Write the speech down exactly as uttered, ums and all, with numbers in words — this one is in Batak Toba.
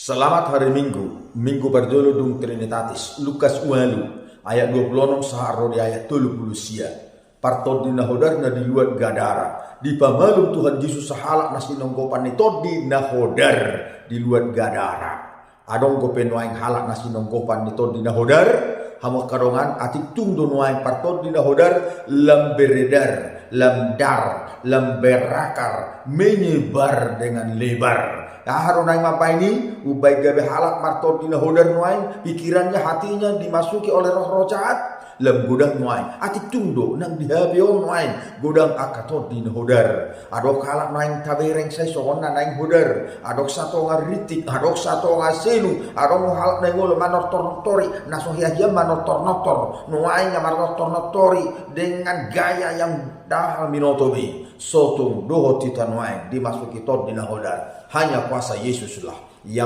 Selamat hari Minggu, Minggu parjolo dung Trinitatis, Lukas ualu, ayat dua puluh enam sahat ro di ayat tolu puluh sia. Partondi na hodar na di luat Gadara. Dipamalum Tuhan Jesus sahalak na sinonggopan ni tondi na hodar di luat Gadara. Adong dope nuaeng halak na sinonggopan ni tondi na hodar, hamu angka dongan, atik tung do nuaeng partondi na hodar lam beredar, lam dar, lam berakar, menyebar dengan lebar. Aha do nuaeng mambaen i? Umbaen gabe halak martondi na hodar nuaeng, pikirannya, hatinya dimasuki oleh roh-roh jahat. Lam godang nuaeng, atik tung do nang di hape on nuaeng godang angka tondi na hodar. Adong halak nuaeng tabereng sai songon na naeng hodar. Adong satonga rintik, adong satonga selu, adong halak naeng olo manortor-nortori, na so hea-hea manortor-nortor. Nuaeng na manortor-nortori dengan gaya yang dahal minoto be. Sotung dohot hita nuaeng dimasuki tondi na hodar. Hanya kuasa Yesuslah yang